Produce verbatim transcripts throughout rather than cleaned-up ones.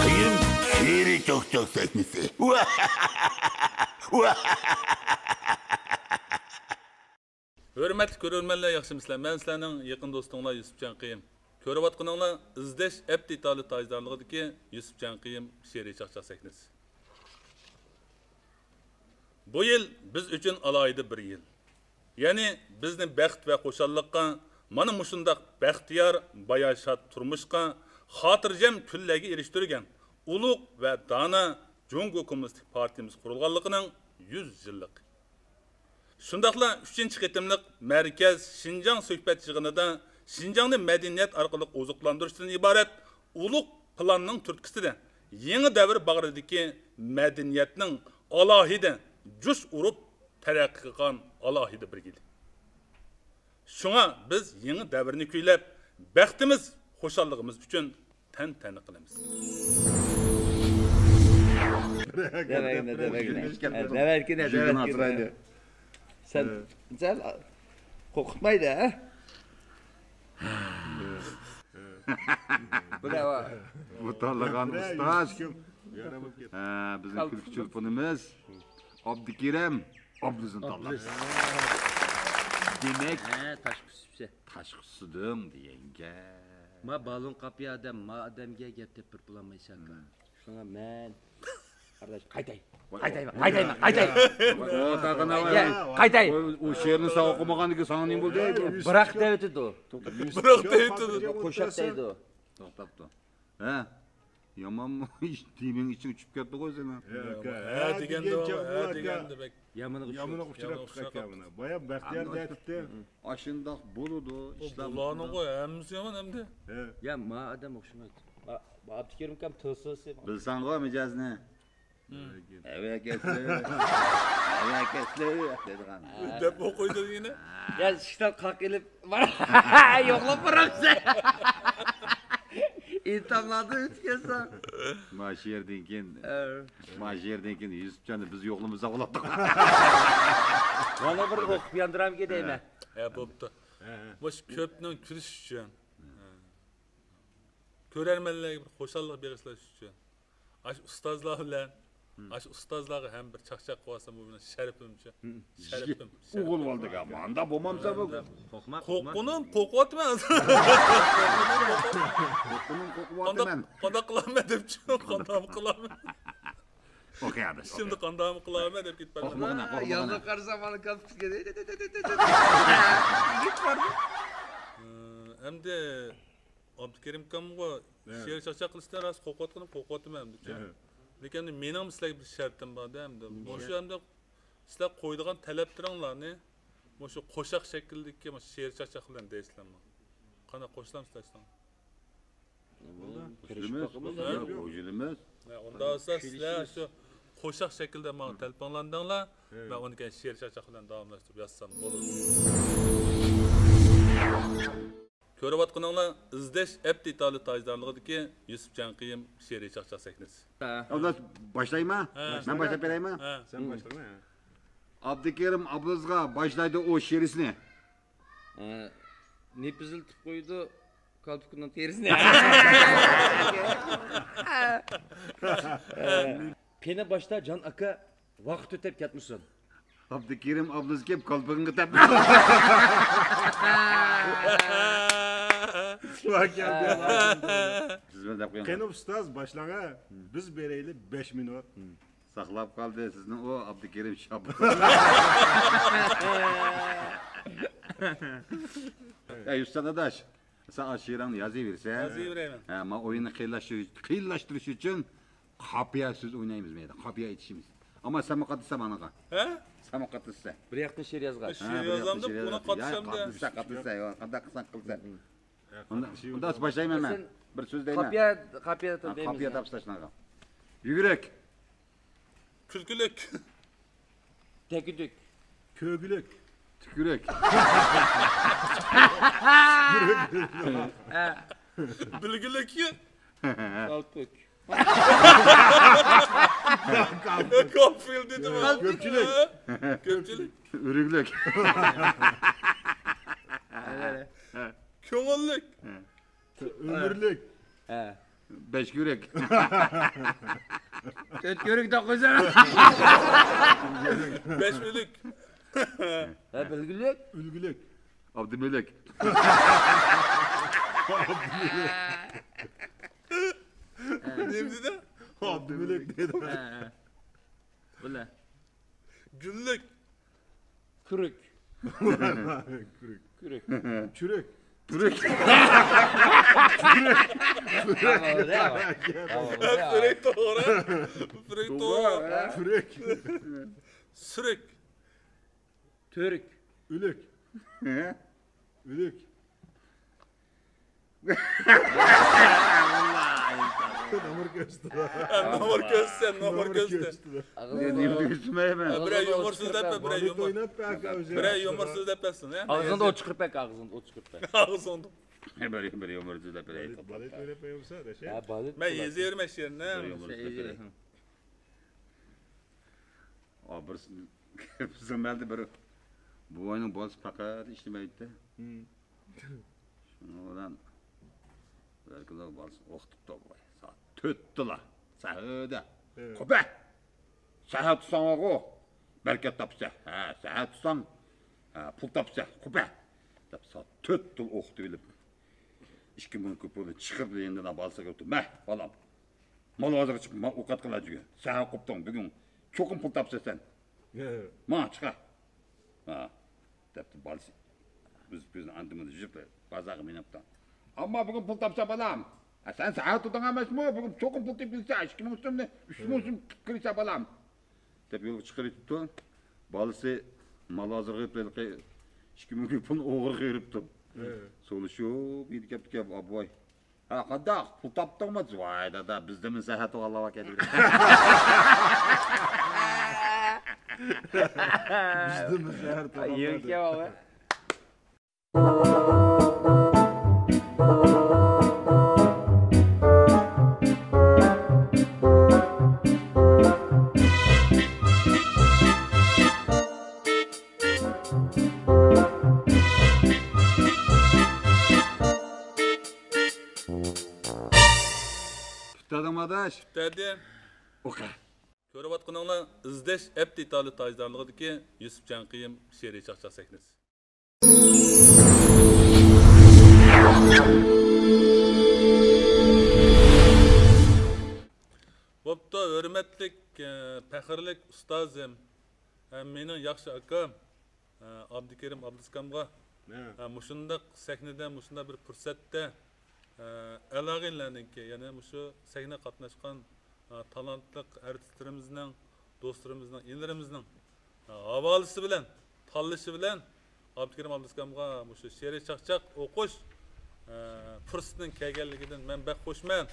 قىيىن شېئىرىي چوك-چوك سەھنىسى. ھۆرمەتلىك كۆرۈرمەنلەر، ياخشىمۇسىلەر؟ مەن سىلەرنىڭ يېقىن دوستۇڭلار يۈسۈپجان قىيىم. كۆرۈۋاتقىنىڭلار ئىزدەش ئەپ دېتالى تاجدارلىقىدىكى يۈسۈپجان قىيىم شېئىرىي چاقچاق سەھنىسى. بۇ يىل بىز ئۈچۈن ئالاھىدە بىر يىل. يەنى بىزنى بەخت ۋە خۇشاللىققا، مانا مۇشۇنداق بەختىيار، باياشات تۇرمۇشقا، خاتىرجەم كۈنلەرگە ئېرىشتۈرگەن ئۇلۇغ ۋە دانا جۇڭگو كوممۇنىستىك پارتىيىمىز قۇرۇلغانلىقىنىڭ يۈز يىللىقى. شۇنداقلا ئۈچىنچى قېتىملىق مەركەز شىنجاڭ سۆھبەت يىغىنىدا شىنجاڭنى مەدەنىيەت ئارقىلىق ئوزۇقلاندۇرۇشتىن ئىبارەت ئۇلۇغ پىلاننىڭ تۈرتكىسىدە، يېڭى دەۋر باغرىدىكى مەدەنىيەتنىڭ ئالاھىدە جۇش ئۇرۇپ تەرەققىي قىلغان ئالاھىدە بىر يىل. شۇڭا بىز يېڭى دەۋرنى كۈيلەپ، بەختىمىز، خۇشاللىقىمىز ئۈچۈن تەنتەنە قىلىمىز. دەۋەرگىنە، دەۋەرگىنە. دەۋەرگىنە، دەۋەرگىنە. سەن، سەن قورقۇتمايدۇ، ھە؟ بۇ تاللىغان ئۇستاز. ھە، بىزنىڭ كۈلكە چولپىنىمىز ئابدۇكېرىم ئابلىزنى تاللاپتۇ. دېمەك، ھە، تاشقى سۈپسە. تاشقى سۈدۈڭ دېگەن گەپ. ما بالون قاپىيا ئادەم، ما ئادەمگە گەپ دەپ بىر بولالمايسەن. شۇڭا مەن، قارداش، قايتاي. قايتايمەن، قايتايمەن، قايتاي. قايتاي. ئۇ شېئىرنى ساڭا ئوقۇمىغاندىكىن ساڭا نېمە بولدى؟ بىراق دەۋېتىدۇ. بىراق دەۋېتىدۇ. قوشاق دەيدۇ. توختاپتۇ. ھە؟ يامانمۇ؟ تېمىڭ ئىچىڭ چۈشۈپ كەتتىغۇ سېنىڭ. ھە دېگەندە، ھە دېگەندە بەك يامىنىغا ئۇچراپتۇ. بايا بەختىيار دەيتتى. ئاشۇنداق بولىدۇ ئىشلار. بۇلارنىڭغۇ ھەممىسى يامان ئەمدى. يا، ما ئادەم ئوخشىمايدۇ. ئابدۇكېرىم ئاكام تىلسىز. بىلسەڭغۇ مىجەزنى. ئەۋەكەسلى، ئەۋەكەسلى دەيدىغان. دەپ ئوقۇيدۇ يەنە. يا، ئىشىكتىن قاق ئېلىپ، يوقلاپ بارامسەن؟ ئىمتىھانلاردىن ئۆتكەنسەن. ما شۇ يەردىن كېيىن، ما شۇ يەردىن كېيىن يۈسۈپجاننى بىز يوقلىمىساق بولاتتۇق. مانا بىر ئوقۇپ ياندۇرامكى دەيمەن. ھە، بوپتۇ. مۇشۇ كۆپنىڭ كۈلۈشى ئۈچۈن. كۆرەرمەنلەرگە بىر خۇشاللىق بېغىشلاش ئۈچۈن. ئاشۇ ئۇستازلار بىلەن، ئاشۇ ئۇستازلارغا ھەم بىر چاقچاق قىلىۋالسام، بۇ مېنىڭ شەرىپىمچۇ. شەرىپىم. ئوغۇل بالدىكەن، ماندا بولمامسەن بۇ. قورقما، قورقما. قورققىنىم قورقۇۋاتىمەن. قورققىنىم قورقۇۋاتىمەن. قانداق قىلارمەن دەپچۇ، قانداقمۇ قىلارمەن. ئوكەي، ئاداش. شىمدى قانداقمۇ قىلارمەن دەپ كېتىپ بارىمەن. قورقمىغىنا، قورقمىغىنا. يانغا قارىسام، مانا كالپۇكىگە يېتىپ باردى. ئەمدى ئابدۇكېرىم ئاكامغۇ شېئىر چاقچاق قىلىشتىن راست قورقۇۋاتقىنىم قورقۇۋاتىمەن ئەمدىچۇ. لېكىن ئەمدى مېنىڭمۇ سىلەرگە بىر شەرتىم بار-دە ئەمدى. مۇشۇ ئەمدى سىلەر قويىدىغان تەلەپلىرىڭلارنى مۇشۇ قوشاق شەكلىدىكى مۇشۇ شېئىر چاقچاق بىلەن دەيسىلەر ماڭا. قانداق، قوشۇلامسىلەر شۇنىڭغا؟ قوشۇلىمىز. قوشۇلىمىز. ھە، ئۇنداق بولسا سىلەر شۇ قوشاق شەكلىدە ماڭا تەلىپىڭلارنى دەڭلار. مەن ئۇنى كېيىن شېئىر چاقچاق بىلەن داۋاملاشتۇرۇپ يازسام بولىدۇ. كۆرۈۋاتقىنىڭلار ئىزدەش ئەپ دېتالى تاجدارلىقىدىكى يۈسۈپجان قىيىم شېئىرىي چاقچاق سەھنىسى. ئابلىز باشلايما؟ ھە. مەن باشلاپ بېرەيما؟ ھە. سەن باشلىما. ئابدۇكېرىم ئابلىزغا باشلايدۇ ئۇ شېئىرىسىنى. نېپىزلىتىپ قويىدۇ كالپۇكىنىڭ تېرىسىنى. قېنى باشتا جان ئاكا. ۋاقىت ئۆتۈپ كەتمىسۇن. ئابدۇكېرىم ئابلىز كېلىپ كالپۇكىڭغا تەپتى. قېنى ئۇستاز، باشلاڭا. بىز بېرەيلى بەش مىنۇت. ساقلاپ قالدى سىزنى ئۇ ئابدۇكېرىم شاپۇر. يا يۈسۈپجان ئاداش، سەن شېئىرىڭنى يازىۋېرىسەن. يازىۋېرەيمەن. ھە، ما ئويۇننى قىيىنلاشتۇرۇش، قىيىنلاشتۇرۇش ئۈچۈن قاپىيە سۆز ئوينايمىز مەيدە، قاپىيە ئېيتىشىمىز. ئەمما سەنمۇ قاتنىشىسەن مانىڭغا. ھە؟ سەنمۇ قاتنىشىسەن. بىر ياقتىن شېئىر يازغاچ. شېئىر يازامدۇ، بۇنى قاتنىشامدۇ. قاتنىشىسەن، قاتنىشىسەن، قانداق قىلساڭ قىلىسەن. ئۇندا باشلايمەن مەن. بىر سۆز دەيمەن. قاپىيە، قاپىيە تاپسىلەر شۇنىڭغا. يۈگۈرۈك. كۈلكىلىك. دەكۈدۈك. كۆگۈلۈك. تۈكۈرۈك. بىلگۈلۈك. كالپۇك. كالپۇك دېدىم. كۆپچىلىك. كۆپچىلىك. ئۈرۈكلۈك. كۆڭۈللۈك. ئۆمۈرلۈك. ھە. بەش كۆرۈك. تۆت كۆرۈك توققۇز. بەش ئۆلۈك. ھە، بىلگۈلۈك. ئۈلگۈلۈك. ئابدۇمۆلۈك. نېمە دېدى؟ ئابدۇمۆلۈك دېدى. ھە، ھە. بىلە. گۈللۈك. كۈرۈك. كۈرۈك. كۈرۈك. چۈرۈك. تۈرۈك. تۈرۈك توغرا. تۈرۈك توغرا. تۈرۈك. سۈرۈك. تۈرۈك. ئۈلۈك. ئۈلۈك. نومۇر كۆرسىتىدۇ. نومۇر كۆرسىتە، نومۇر كۆرسىتە. نېمە كۆرسىتمەيمەن؟ بىرەر يۇمۇر سۆزلەپ بەر، بىرەر يۇمۇر. بىرەر يۇمۇر سۆزلەپ بەرسۇن، ھە؟ ئاغزىڭدا ئوت چىقىرىپ بەك، ئاغزىڭدا ئوت چىقىرىپ بەك. ئاغزىڭدا. بىر، بىر يۇمۇر سۆزلەپ بېرەي. بالېت ئويناپ بېرەمسىز، دەشە؟ ھە، بالېت. مەن يېزىۋېرىمەن شېئىرنى. بىر يۇمۇر سۆزلەپ بېرەي. ئا، بىر، بىزنىڭ مەھەللىدە بىر بوۋاينىڭ بالىسى پەقەت ئىشلىمەيتتى. شۇنىڭ بىلەن بىر كۈنى بالىسىنى ئوقۇتۇپتۇ بوۋاي. سائەت تۆتتىلا، سەھەردە. قوپە! سەھەر تۇرساڭغۇ، بەرىكەت تاپىسەن. ھە، سەھەر تۇرساڭ، ھە، پۇل تاپىسەن. قوپە! دەپ سائەت تۆتتىلا ئوقۇتۇۋېلىپ، ئىككى مىڭ كوپېكنى چىقىرىپ، يېنىدىن بالىسىغا ئۇرۇپ، مە، بالام، مال بازارغا چىقىپ، ماڭا ئوقەت قىلە بۈگۈن. سەھەر قوپتۇڭ، بۈگۈن چوقۇم پۇل تاپىسەن سەن. ماڭا چىقە. ھا، دەپتۇ بالىسى. ئۆز كۆزىنى ئاندىن يۈزۈپ بازارغا مېڭىپتۇ. ئەمما بۈگۈن پۇل تاپسا بالام. ھە، سەن سەھەر تۇردۇڭ ئەمەسمۇ؟ بۈگۈن چوقۇم پۇل تېپىلسە، ئىككى مىڭ سومنى، ئۈچ مىڭ سوم كىرسە بالام. دەپ يولغا چىقىرىۋېتىپتۇ. بالىسى مال بازارغا بېرىپ ھېلىقى ئىككى مىڭ پۇلنى ئوغرىغا بېرىپتۇ. سولىشىپ يېنىپ كەپتىكەن، ئاباي. ھە، قانداق؟ پۇل تاپتىڭمۇ؟ ۋاي دادا، بىزدىنمۇ سەھەر تۇرغانلار بار ئىكەن. بىزدىنمۇ سەھەر تۇرغانلار. پۈتتەدىڭمۇ ئاداش؟ پۈتتەدى. ئوكەي. كۆرۈۋاتقىنىڭلار ئىزدەش ئەپ دېتالى تاجدارلىقىدىكى يۈسۈپ جانقىيىم شېئىرىي چاقچاق سەھنىسى. بوپتۇ، ھۆرمەتلىك، ئە، پەخىرلىك ئۇستازىم، ھەم مېنىڭ ياخشى ئاكام، ئە، ئابدۇكېرىم ئابلىزكامغا، ھە، مۇشۇنداق سەھنىدە، مۇشۇنداق بىر پۇرسەتتە، ئە، ئالاھىدىلەرنىڭكى، يەنى مۇشۇ سەھنىگە قاتناشقان، ئە، تالانتلىق ئارتىسلىرىمىزنىڭ، دوستلىرىمىزنىڭ، ئىنىلىرىمىزنىڭ، ئە، ھاۋالىسى بىلەن، تاللىشى بىلەن ئابدۇكېرىم ئابلىزكامغا مۇشۇ شېئىرىي چاقچاق ئوقۇش، ئە، پۇرسىتىنىڭ كەلگەنلىكىدىن مەن بەك خۇشمەن.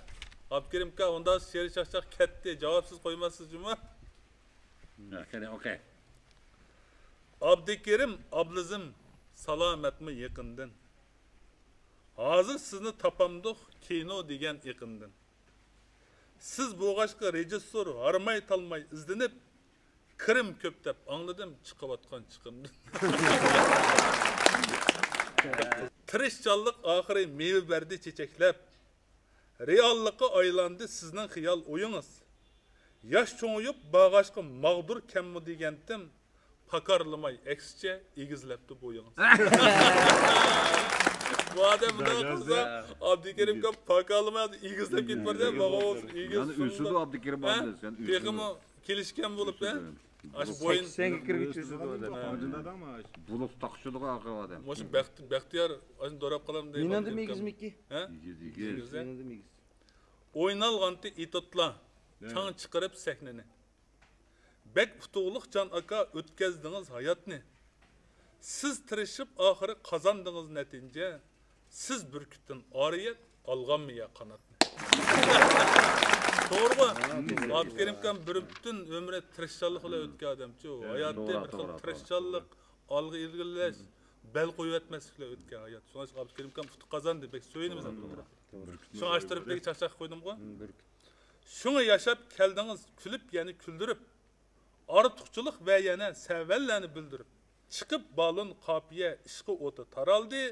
ئابدۇكېرىم ئاكا، ئۇنداق شېئىرىي چاقچاق كەتتى، جاۋابسىز قويماسسىز جۇمۇ؟ ھە، قېنى، ئوكەي. ئابدۇكېرىم ئابلىزىم، سالامەتمۇ يېقىندىن؟ ھازىر سىزنى تاپامدۇق كىنو دېگەن ئېقىندىن. سىز بولغاچقا رېژىسسور ھارماي-تالماي ئىزدىنىپ، كىرىم كۆپ دەپ ئاڭلىدىم چىقىۋاتقان چىقىمدىن. تىرىشچانلىق ئاخىرى مېۋە بەردى چېچەكلەپ، رېئاللىققا ئايلاندى سىزنىڭ خىيال ئويىڭىز. ياش چوڭىيىپ بارغاچقا ماغدۇر كەممۇ دېگەنتىم، پاكارلىماي، ئەكسىچە ئېگىزلەپتۇ بويىڭىز. بۇ ئادەم مۇنداق قىلسا، ئابدۇكېرىم ئاكا پاكارلىماي ئېگىزلەپ كېتىپ بارىدۇ، ماڭا بولسۇن ئېگىز. يەنە ئۆسىدۇ ئابدۇكېرىم ئابلىز، يەنە ئۆسىدۇ. تېخىمۇ كېلىشكەن بولۇپ، ھە؟ ئاشۇ بويىن. سەكسەنگە كىرگۈچە ئۆسىدۇ ئادەم. بۇلۇت تاقىشىدىغۇ ئاخىرى ئادەم. مۇشۇ بەخت-، بەختىيار ئاشۇ دوراپ قالامدۇ دەيمەن. مېنىڭدىمۇ ئېگىزمىكى؟ ھە؟ ئېگىز، ئېگىز. مېنىڭدىمۇ ئېگىز. ئوينالغانتى ئېتوتلار، چاڭ چىقىرىپ سەھنىنى. بەك ئۇتۇقلۇق جان ئاكا ئۆتكەزدىڭىز ھاياتنى. سىز تىرىشىپ ئاخىرى قازاندىڭىز نەتىجە. سىز بۈركۈتتىن ئارىيەت، ئالغانمۇ يا قاناتنى. توغرىغۇ؟ ئابدۇكېرىم ئاكام بىر پۈتۈن ئۆمرى تىرىشچانلىق بىلەن ئۆتكەن ئادەمچۇ. ھاياتى بىر خىل تىرىشچانلىق، ئالغا ئىلگىرىلەش، بەل قويۇۋەتمەسلىك بىلەن ئۆتكەن ھايات. شۇڭا ئابدۇكېرىم ئاكام ئۇتۇق قازاندى، بەك سۆيىنىمىز ئابدۇكېرىم. شۇڭا ئاشۇ تەرەپتىكى چاقچاققا قويدۇمغۇ؟ شۇڭا ياشاپ كەلدىڭىز كۈلۈپ، يەنە كۈلدۈرۈپ. ئارتۇقچىلىق ۋە يەنە سەۋەنلەرنى بىلدۈرۈپ. چىقىپ بالون قاپىيە، ئىشقى ئوتى تارالدى.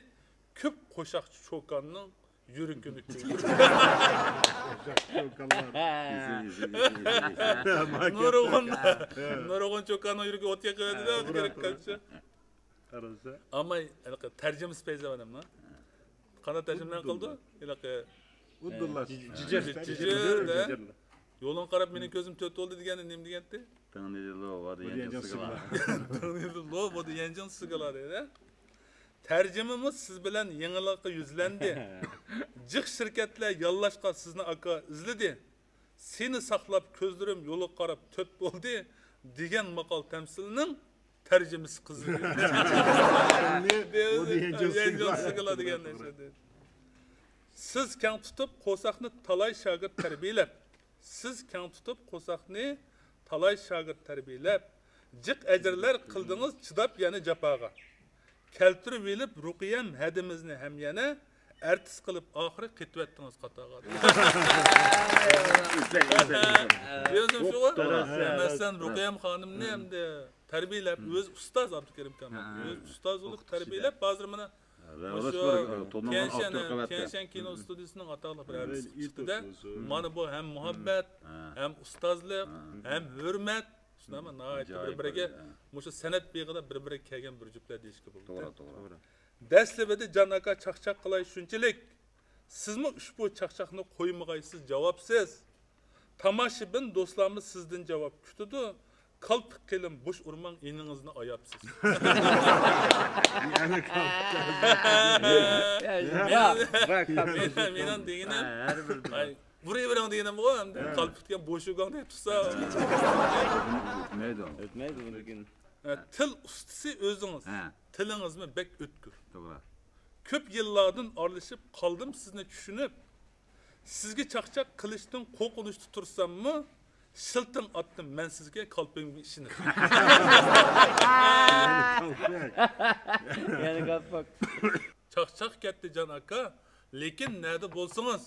كۆپ قوشاقچى چوكاننىڭ يۈرىكىنى كۆيدۈرۈپ. نۇرغۇن، نۇرغۇن چوكاننىڭ يۈرىكى ئوت يېقىۋەتتى-دە، كېرەك قىلسا. ئەمما ھېلىقى تەرجىمىسى پەيزى ئادەمنىڭ. قانداق تەرجىمە قىلىدۇ؟ ھېلىقى ئۇدۇللا. جىجىر. جىجىر، جىجىر. يولۇڭغا قاراپ مېنىڭ كۆزۈم تۆت بولدى دېگەندە نېمە دېگەنتى؟ تىڭنىدىلو، ۋادى يەنجىڭ سىگىلا. تىڭنىدىلو، ۋادى يەنجىڭ سىگىلا دېدى. تەرجىمىمۇ سىز بىلەن يېڭىلىققا يۈزلەندى. جىق شىركەتلەر ياللاشقا سىزنى ئاكا ئىزلىدى. سېنى ساقلاپ كۆزلىرىم يولغا قاراپ تۆت بولدى دېگەن ماقال تەمسىلنىڭ تەرجىمىسى قىزىدى. سىز كەڭ تۇتۇپ قورساقنى تالاي شاگىرت تەربىيەلەپ، سىز كەڭ تۇتۇپ قورساقنى تالاي شاگىرت تەربىيەلەپ، جىق ئەجىرلەر قىلدىڭىز چىداپ يەنە جاپاغا. كەلتۈرۈۋېلىپ رۇقىيەم ھەدىمىزنى ھەم يەنە ئارتىس قىلىپ ئاخىرى قېتىۋەتتىڭىز قاتارغا. ئۆزۈم شۇغۇ. مەسىلەن، رۇقىيەم خانىمنى ئەمدى تەربىيەلەپ، ئۆزى ئۇستاز ئابدۇكېرىم ئاكام. ئۆزى ئۇستاز بولۇپ تەربىيەلەپ، ھازىر مانا مۇشۇ تيەنشەن، تيەنشەن كىنو ستۇدىيىسىنىڭ ئاتاقلىق بىر ئارتىسى چىقتى-دە. مانا بۇ ھەم مۇھەببەت، ھەم ئۇستازلىق، ھەم ھۆرمەت. شۇنداقمۇ؟ ناھايىتى بىر-بىرىگە، مۇشۇ سەنئەت بېغىدا بىر-بىرىگە كەلگەن بىر جۈپلەر دېيىشكە بولىدۇ. توغرا، توغرا. دەسلىپىدە جان ئاكا چاقچاق قىلاي شۇنچىلىك، سىزمۇ ئۇشبۇ چاقچاقنى قويمىغايسىز جاۋابسىز. تاماشىبىن دوستلارمۇ سىزدىن جاۋاب كۈتىدۇ. كالپۇك قېلىن بوش ئۇرماڭ ئىنىڭىزنى ئاياپسىز. مېنىڭ دېگىنىم، ئۇرۇۋېرىڭ دېگىنىمغۇ، ئەمدى كالپۇك دېگەن بوش ئۇرغاڭ دەپ تۇرسا. ئۆتمەيدۇ. ئۆتمەيدۇ بۇنىڭكىن. تىل ئۇستىسى ئۆزىڭىز. تىلىڭىزمۇ بەك ئۆتكۈر. توغرا. كۆپ يىللاردىن ئارىلىشىپ قالدىم سىزنى چۈشىنىپ. سىزگە چاقچاق قىلىشتىن قورقۇنچتا تۇرساممۇ، شىلتىڭ ئاتتىم مەن سىزگە كالپۇكىمغا ئىشىنىپ. يەنە كالپۇك. چاقچاق كەتتى جان ئاكا، لېكىن نەدە بولسىڭىز،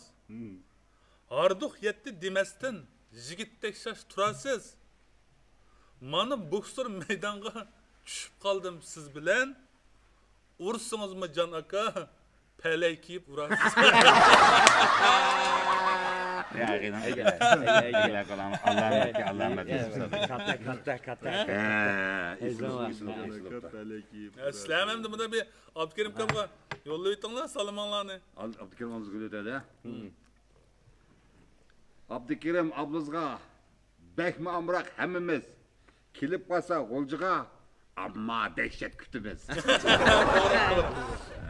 ھاردۇق يەتتى دېمەستىن، يىگىتتەك شاش تۇرارسىز. مانا بوكسور مەيدانغا چۈشۈپ قالدىم سىز بىلەن. ئۇرسىڭىزمۇ جان ئاكا، پەلەي كىيىپ ئۇرارسىز. سىلەرمۇ ئەمدى بۇندا بىر ئابدۇكېرىم ئاكامغا يوللىۋېتىڭلار سالىمىڭلارنى. ئابدۇكېرىم ئابلىزغا يوللىۋېتەيلى. ئابدۇكېرىم ئابلىزغا بەكمۇ ئامراق ھەممىمىز. كېلىپ قالسا غۇلجىغا، ئەمما دەھشەت كۈتىمىز.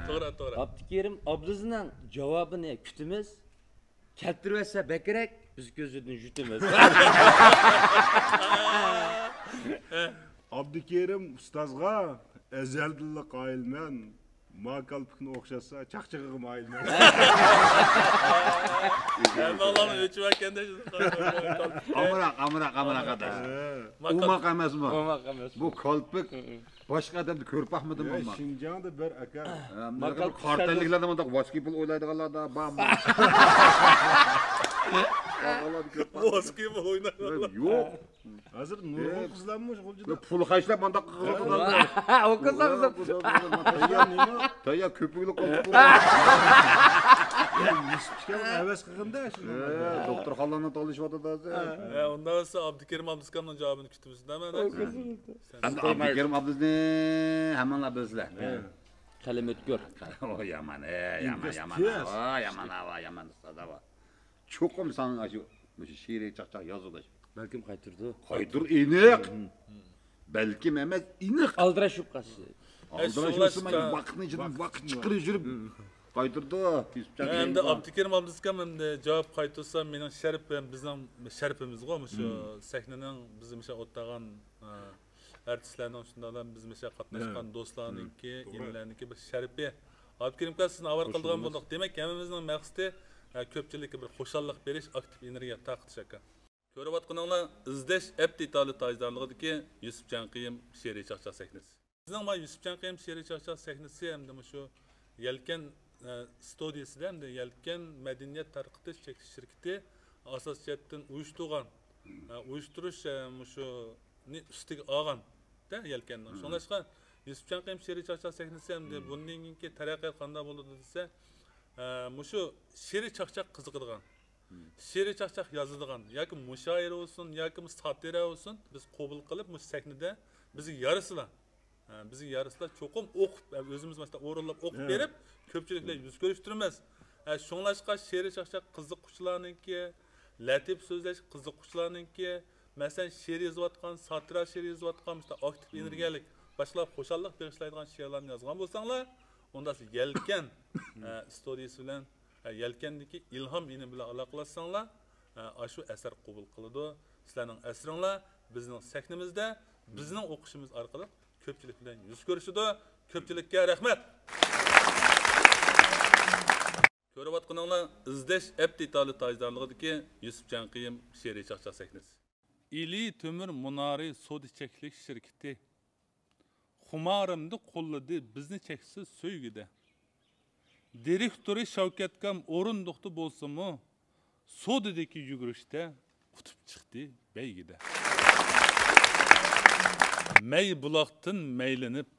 توغرا، توغرا. ئابدۇكېرىم ئابلىزنىڭ جاۋابىنى كۈتىمىز. كەلتۈرۈۋەتسە بەكرەك، بىز كۆزىدىن يۇتىمىز. ئابدۇكېرىم ئۇستازغا ئەزەلدىنلا قايىلمەن. ما كالپۇكنى ئوخشاتسا، چاقچىقىغا مايىلمەن. ھەممەڭلارنى ئۆچۈۋەتكەندە. ئامراق، ئامراق، ئامراق ئاداش. ئوماق ئەمەسمۇ؟ ئوماق ئەمەس. بۇ كالپۇك باشقا ئادەمدە كۆرۈپ باقمىدىم. شىنجاڭدا بىر ئاكا. قارتەنلىكلەردە مۇنداق ۋاسكېتبول ئوينايدىغانلاردا بارمۇ؟ ۋاسكېتبول ئوينايدىغانلار. يوق. ھازىر نۇرغۇن قىزلارمۇ غۇلجىدا. پۇل خەجلەپ مانداق قىلىۋاتىدۇ. ئۇ قىز، قىز. تەييار، تەييار كۆپۈكلۈك قىلىپ. يۈسۈپ ئىكەن ھەۋەس قىلغىندا شۇ. دوختۇرخانىلارنى تالىشىۋاتىدۇ ھازىر. ھە، ئۇنداق بولسا ئابدۇكېرىم ئابدۇسكامنىڭ جاۋابىنى كۈتىمىز، دەمەن. ئەمدى ئابدۇكېرىم ئابدۇسنى ھەممەڭلار بىلىسىلەر. قەلەم ئۆتكۈر. ئو يامان، ئە، يامان، يامان. ئو يامان، ئاۋا، يامان ئۇستاز، ئاۋا. چوقۇم ساڭا شۇ، مۇشۇ شېئىرىي چاقچاق يازغۇدەك. بەلكىم قايتۇرىدۇ. قايتۇر ئېنىق. بەلكىم ئەمەس، ئېنىق. ئالدىراش بولۇپ قالسا. ئالدىراش بولسا، ۋاقىتنى ئىچىدىن ۋاقىت چىقىرىپ يۈرۈپ قايتۇرىدۇ. يۈسۈپجان ئەمدى ئابدۇكېرىم ئابدۇسكام ئەمدى جاۋاب قايتۇرسا، مېنىڭ شەرىپىم، بىزنىڭ شەرىپىمىزغۇ، مۇشۇ سەھنىنىڭ بىز مۇشۇ ئولتۇرغان، ئە، ئارتىسلارنىڭ شۇنداقلا بىز مۇشۇ قاتناشقان دوستلارنىڭكى، ئىنىلەرنىڭكى بىر شەرىپى. ئابدۇكېرىم ئاكا، سىزنى ئاۋارە قىلىدىغان بولدۇق. دېمەك، ھەممىمىزنىڭ مەقسىتى، ئە، كۆپچىلىككە بىر خۇشاللىق بېرىش، ئاكتىپ ئېنېرگىيە تارقىتىش ئاكا. كۆرۈۋاتقىنىڭلار ئىزدەش ئەپ دېتالى تاجدارلىقىدىكى يۈسۈپجان قېيۇم شېئىرىي چاقچاق سەھنىسى. بىزنىڭ مانا يۈسۈپجان قېيۇم شېئىرىي چاقچاق سەھنىسى ھەمدە مۇشۇ يەلكەن، ئە، ستۇدىيىسىدە ھەمدە يەلكەن مەدەنىيەت تارقىتىش چەكلىك شىركىتى ئاساسىي جەھەتتىن ئۇيۇشتۇرغان، ئە، ئۇيۇشتۇرۇش، ئە، مۇشۇنى ئۈستىگە ئالغان دە يەلكەننىڭ. شۇڭلاشقا يۈسۈپجان قېيۇم شېئىرىي چاقچاق سەھنىسى ھەمدە بۇندىن كېيىنكى تەرەققىيات قانداق بولىدۇ دېسە، ئە، مۇشۇ شېئىرىي چاقچاق قىزىقىدىغان، شېئىرىي چاقچاق يازىدىغان ياكى مۇشائىرە بولسۇن، ياكى ساتىرە بولسۇن، بىز قوبۇل قىلىپ، مۇشۇ سەھنىدە بىزگە يارىسىلا، ئە، بىزگە يارىسىلا چوقۇم ئوقۇپ، ئە، ئۆزىمىز مەسىلەن ئورۇنلاپ ئوقۇپ ھە. بېرىپ، كۆپچىلىك بىلەن يۈز كۆرۈشتۈرىمىز. ئە، شۇڭلاشقا شېئىرىي چاقچاق قىزىققۇچىلارنىڭكى، لەتىپ سۆزلەش قىزىققۇچىلارنىڭكى، مەسىلەن، شېئىر يېزىۋاتقان، ساتىرا شېئىر يېزىۋاتقان، مۇشۇنداق ئاكتىپ ئېنېرگىيەلىك، باشقىلارغا خۇشاللىق بېغىشلايدىغان شېئىرلارنى يازغان بولساڭلار، ئۇندا سىز يەلكەن، ئە، ئىستورىيىسى بىلەن، ئە، يەلكەندىكى ئىلھام ئىنىم بىلەن ئالاقىلەشسەڭلار، ئە، ئاشۇ ئەسەر قوبۇل قىلىدۇ. سىلەرنىڭ ئەسىرىڭلار بىزنىڭ سەھنىمىزدە، بىزنىڭ ئوقۇشىمىز ئارقىلىق كۆپچىلىك بىلەن يۈز كۆرۈشىدۇ. كۆپچىلىككە رەھمەت! كۆرۈۋاتقىنىڭلار ئىزدەش ئەپ دېتالى تاجدارلىقىدىكى يۈسۈپجان قېيۇم شېئىرىي چاقچاق سەھنىسى. ئىلى تۆمۈر مۇنارى سودا چەكلىك شىركىتى خۇمارىمدا قوللىدى بىزنى چەكسىز سۆيگۈدە. دىرېكتورى شەۋكەتكام ئورۇندۇقتا بولسىمۇ، سودىدىكى يۈگۈرۈشتە ئۇتۇپ چىقتى بەيگىدە. مەي بۇلاقتىن مەيلىنىپ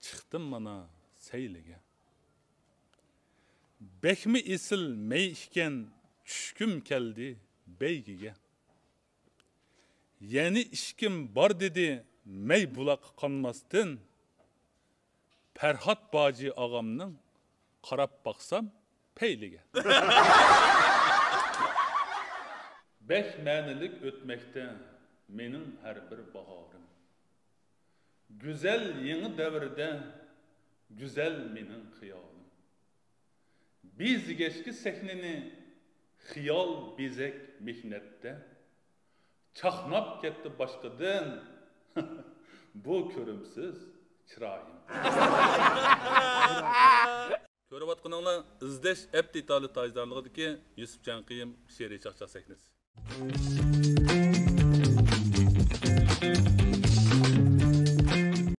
چىقتىم مانا سەيلىگە. بەكمۇ ئېسىل مەي ئىكەن، چۈشكۈم كەلدى بەيگىگە. يەنە ئىچكۈم بار دېدى مەي بۇلاققا قانماستىن. پەرھات باجى ئاغامنىڭ قاراپ باقسام پەيلىگە. بەك مەنىلىك ئۆتمەكتە مېنىڭ ھەر بىر باھارىم. گۈزەل يېڭى دەۋردە گۈزەل مېنىڭ خىيالىم. بېزىگەچكە سەھنىنى خىيال بېزەك مېھنەتتە، چاقناپ كەتتى باشقىدىن بۇ كۆرۈمسىز چىرايىم. كۆرۈۋاتقىنىڭلار ئىزدەش ئەپ دېتالى تاجدارلىقىدىكى يۈسۈپجان قېيۇم شېئىرىي چاقچاق سەھنىسى.